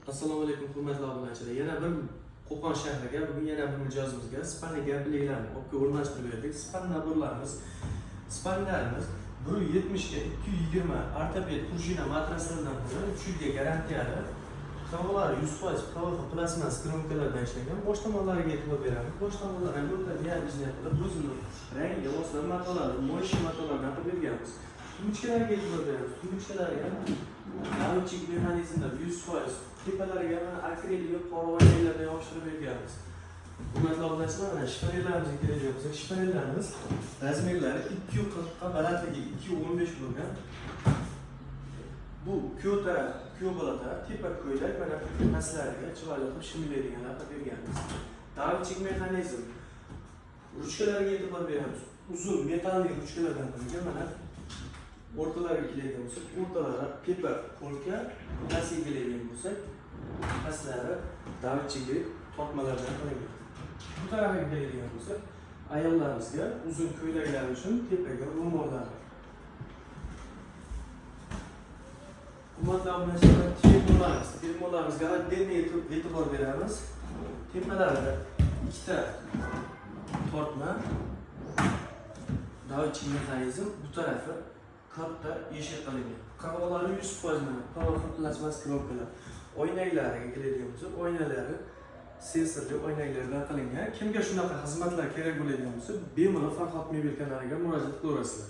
Assalomu alaykum, hurmatli obunachilar. Yana bir Qo'qon shahriga bugun yana bir mijozimizga спальный komplektlarni olib kelib o'rnashtirib berdik. Спальный набор larimiz, спальный larimiz 170 ga 220 ortoped пружина matraslardan qilingan, 3 yilga garantiyali. Havolar 100% PVC plastmas kромkalardan ishlangan. Bosh tomonlariga e'tibor beramiz. Bosh tomonlari ham o'ta необычный qilib, o'zini rangiga moslab matolarni, моющий matolardan qilib berganmiz. Тумбочка larga e'tibor beramiz. Тумбочка lari ham доводчик mexanizmlar 100%. Tepalariga mana akrilik qora oynaklardan yopishtirib berganmiz. Hurmatli obunachilar, mana shifonerlarimizga keladigan bo'lsak, shifonerlarimiz размер lari 240 ga, balandligi 215 bo'lgan. Bu kuyov taraf, kuyov bola taraf, tepa ko'ylak, mana pastlariga chiroyli qilib shimlaydiganlar qilib berganmiz. Доводчик mexanizm. Ruchkalariga e'tibor beramiz. Uzun металлный ruchkalardan qilingan. Mana o'rtalariga keladigan bo'lsak, o'rtalari tepa полка, pastga keladigan bo'lsak, pastlari доводчик li tortmalardan qilingan. Bu tarafiga keladigan bo'lsak, ayollarimizga uzun ko'ylaklar uchun tepaga ro'mollar. Hurmatli obunachilar, telefonlarimiz, telefonlarimizga отдельно e'tibor beramiz. Tepalarida ikkita tortma, доводчик mexanizm, bu tarafi katta eshik qilingan. Qirg'oqlari 100% mana PVC plastmas kнопка lar. Oynaklariga keladigan bo'lsak, oynalari sensorli oynaklardan qilingan. Kimga shunaqa xizmatlar kerak bo'ladigan bo'lsa, bemalol Farhod mebel kanaliga murojaat qilaverasizlar.